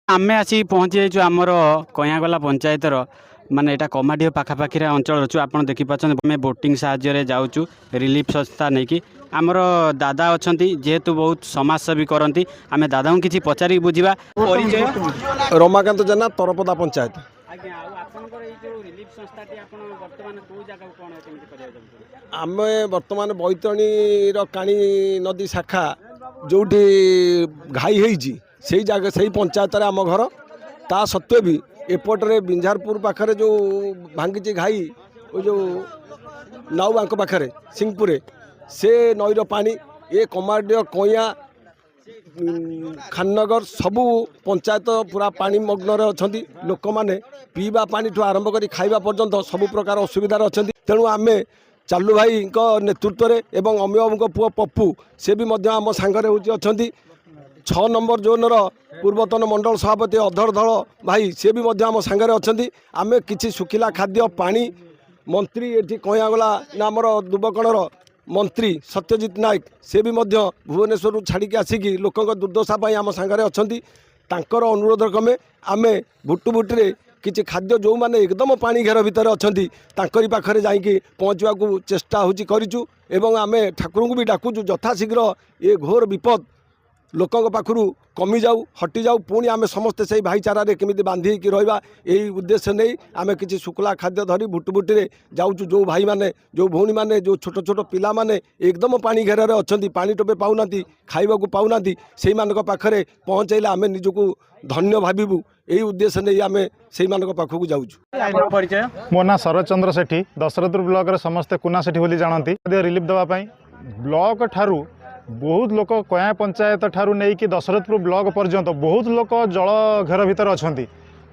ଆମେ ଆସିକି ପହଞ୍ଚି ଯାଇଛୁ ଆମର କୟାଁଗଲା ପଞ୍ଚାୟତର, ମାନେ ଏଇଟା କମାଡିହ ପାଖାପାଖିରେ ଅଞ୍ଚଳ ଅଛୁ। ଆପଣ ଦେଖିପାରୁଛନ୍ତି, ଆମେ ବୋଟିଂ ସାହାଯ୍ୟରେ ଯାଉଛୁ ରିଲିଫ୍ ସଂସ୍ଥା ନେଇକି। ଆମର ଦାଦା ଅଛନ୍ତି, ଯେହେତୁ ବହୁତ ସମାଜସେବୀ କରନ୍ତି, ଆମେ ଦାଦାଙ୍କୁ କିଛି ପଚାରିକି ବୁଝିବା। ପରିଚୟ? ରମାକାନ୍ତ ଜେନା, ତରପଦା ପଞ୍ଚାୟତ। ଆଜ୍ଞା, ଆଉ ଆପଣଙ୍କର ଏଇ ଯେଉଁ ରିଲିଫ୍ ସଂସ୍ଥାଟି, ଆପଣ ବର୍ତ୍ତମାନ କେଉଁ ଜାଗାକୁ କ'ଣ କେମିତି କରିବାକୁ ଯାଉଛନ୍ତି? ଆମେ ବର୍ତ୍ତମାନ ବୈତରଣୀର କାଣି ନଦୀ ଶାଖା ଯେଉଁଠି ଘାଇ ହେଇଛି, ସେଇ ଜାଗା, ସେଇ ପଞ୍ଚାୟତରେ ଆମ ଘର। ତା ସତ୍ତ୍ୱେ ବି ଏପଟରେ ବିଞ୍ଝାରପୁର ପାଖରେ ଯେଉଁ ଭାଙ୍ଗିଛି ଘାଇ, ওই ଯେଉଁ ନାଉବାଙ୍କ ପାଖରେ ସିଂପୁରରେ, ସେ ନଈର ପାଣି ଏ କମାଡିଅ, କଇଁଆ, ଖାନନଗର ସବୁ ପଞ୍ଚାୟତ ପୁରା ପାଣି ମଗ୍ନରେ ଅଛନ୍ତି। ଲୋକମାନେ ପିଇବା ପାଣିଠୁ ଆରମ୍ଭ କରି ଖାଇବା ପର୍ଯ୍ୟନ୍ତ ସବୁ ପ୍ରକାର ଅସୁବିଧାରେ ଅଛନ୍ତି। ତେଣୁ ଆମେ ଚାଲୁ ଭାଇଙ୍କ ନେତୃତ୍ୱରେ ଏବଂ ଅମିୟ ବାବୁଙ୍କ ପୁଅ ପପୁ, ସେ ବି ମଧ୍ୟ ଆମ ସାଙ୍ଗରେ ହେଉଛି ଅଛନ୍ତି। 6 ନମ୍ବର ଜୋନ୍ର ପୂର୍ବତନ ମଣ୍ଡଳ ସଭାପତି ଅଧର ଧଳ ଭାଇ, ସେ ବି ମଧ୍ୟ ଆମ ସାଙ୍ଗରେ ଅଛନ୍ତି। ଆମେ କିଛି ଶୁଖିଲା ଖାଦ୍ୟ, ପାଣି, ମନ୍ତ୍ରୀ ଏଠି କୟାଗଲା ନା ଆମର ଦୁବକଣର ମନ୍ତ୍ରୀ ସତ୍ୟଜିତ ନାୟକ, ସେ ବି ମଧ୍ୟ ଭୁବନେଶ୍ୱରରୁ ଛାଡ଼ିକି ଆସିକି ଲୋକଙ୍କ ଦୁର୍ଦ୍ଦଶା ପାଇଁ ଆମ ସାଙ୍ଗରେ ଅଛନ୍ତି। ତାଙ୍କର ଅନୁରୋଧ କ୍ରମେ ଆମେ ଭୁଟୁଭୁଟିରେ କିଛି ଖାଦ୍ୟ, ଯେଉଁମାନେ ଏକଦମ ପାଣି ଘେର ଭିତରେ ଅଛନ୍ତି, ତାଙ୍କରି ପାଖରେ ଯାଇକି ପହଞ୍ଚିବାକୁ ଚେଷ୍ଟା ହେଉଛି କରିଛୁ ଏବଂ ଆମେ ଠାକୁରଙ୍କୁ ବି ଡାକୁଛୁ, ଯଥାଶୀଘ୍ର ଏ ଘୋର ବିପଦ ଲୋକଙ୍କ ପାଖରୁ କମିଯାଉ, ହଟିଯାଉ, ପୁଣି ଆମେ ସମସ୍ତେ ସେଇ ଭାଇଚାରାରେ କେମିତି ବାନ୍ଧି ହେଇକି ରହିବା। ଏହି ଉଦ୍ଦେଶ୍ୟ ନେଇ ଆମେ କିଛି ଶୁଖିଲା ଖାଦ୍ୟ ଧରି ଭୁଟୁଭୁଟିରେ ଯାଉଛୁ। ଯେଉଁ ଭାଇମାନେ, ଯେଉଁ ଭଉଣୀମାନେ, ଯେଉଁ ଛୋଟ ଛୋଟ ପିଲାମାନେ ଏକଦମ ପାଣି ଘେରରେ ଅଛନ୍ତି, ପାଣି ଟୋପେ ପାଉନାହାନ୍ତି, ଖାଇବାକୁ ପାଉନାହାନ୍ତି, ସେଇମାନଙ୍କ ପାଖରେ ପହଞ୍ଚାଇଲେ ଆମେ ନିଜକୁ ଧନ୍ୟ ଭାବିବୁ। ଏହି ଉଦ୍ଦେଶ୍ୟ ନେଇ ଆମେ ସେଇମାନଙ୍କ ପାଖକୁ ଯାଉଛୁ। ଆପଣଙ୍କ ପରିଚୟ? ମୋ ନାଁ ଶରତ ଚନ୍ଦ୍ର ସେଠୀ। ଦଶରଥପୁର ବ୍ଲକରେ ସମସ୍ତେ କୁନା ସେଠୀ ବୋଲି ଜାଣନ୍ତି। ରିଲିଫ୍ ଦେବା ପାଇଁ ବ୍ଲକ ଠାରୁ ବହୁତ ଲୋକ, କୟାଁ ପଞ୍ଚାୟତ ଠାରୁ ନେଇକି ଦଶରଥପୁର ବ୍ଲକ ପର୍ଯ୍ୟନ୍ତ ବହୁତ ଲୋକ ଜଳ ଘେର ଭିତରେ ଅଛନ୍ତି।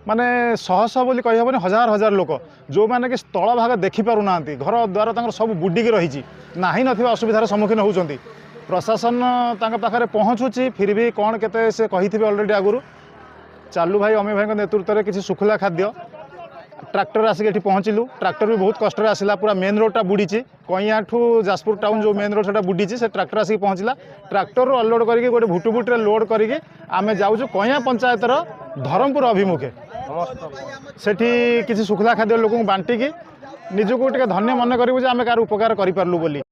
ମାନେ ଶହ ଶହ ବୋଲି କହିହେବନି, ହଜାର ହଜାର ଲୋକ, ଯେଉଁମାନେ କି ସ୍ଥଳ ଭାଗ ଦେଖିପାରୁନାହାନ୍ତି। ଘର ଦ୍ୱାର ତାଙ୍କର ସବୁ ବୁଡ଼ିକି ରହିଛି, ନାହିଁ ନଥିବା ଅସୁବିଧାର ସମ୍ମୁଖୀନ ହେଉଛନ୍ତି। ପ୍ରଶାସନ ତାଙ୍କ ପାଖରେ ପହଞ୍ଚୁଛି, ଫିର୍ ବି କ'ଣ କେତେ ସେ କହିଥିବେ ଅଲରେଡ଼ି ଆଗରୁ। ଚାଲୁ ଭାଇ, ଅମି ଭାଇଙ୍କ ନେତୃତ୍ୱରେ କିଛି ଶୁଖିଲା ଖାଦ୍ୟ ଟ୍ରାକ୍ଟର ଆସିକି ଏଠି ପହଞ୍ଚିଲୁ। ଟ୍ରାକ୍ଟର ବି ବହୁତ କଷ୍ଟରେ ଆସିଲା। ପୁରା ମେନ୍ ରୋଡ଼ଟା ବୁଡ଼ିଛି। କଇଁଆଠୁ ଯାଜପୁର ଟାଉନ୍ ଯେଉଁ ମେନ୍ ରୋଡ଼, ସେଟା ବୁଡ଼ିଛି। ସେ ଟ୍ରାକ୍ଟର ଆସିକି ପହଞ୍ଚିଲା। ଟ୍ରାକ୍ଟରରୁ ଅନଲୋଡ଼ କରିକି ଗୋଟେ ଭୁଟୁଭୁଟିରେ ଲୋଡ଼ କରିକି ଆମେ ଯାଉଛୁ କଇଁଆ ପଞ୍ଚାୟତର ଧରମପୁର ଅଭିମୁଖେ। ସେଠି କିଛି ଶୁଖିଲା ଖାଦ୍ୟ ଲୋକଙ୍କୁ ବାଣ୍ଟିକି ନିଜକୁ ଟିକେ ଧନ୍ୟ ମନେ କରିବୁ ଯେ ଆମେ କାହାର ଉପକାର କରିପାରିଲୁ ବୋଲି।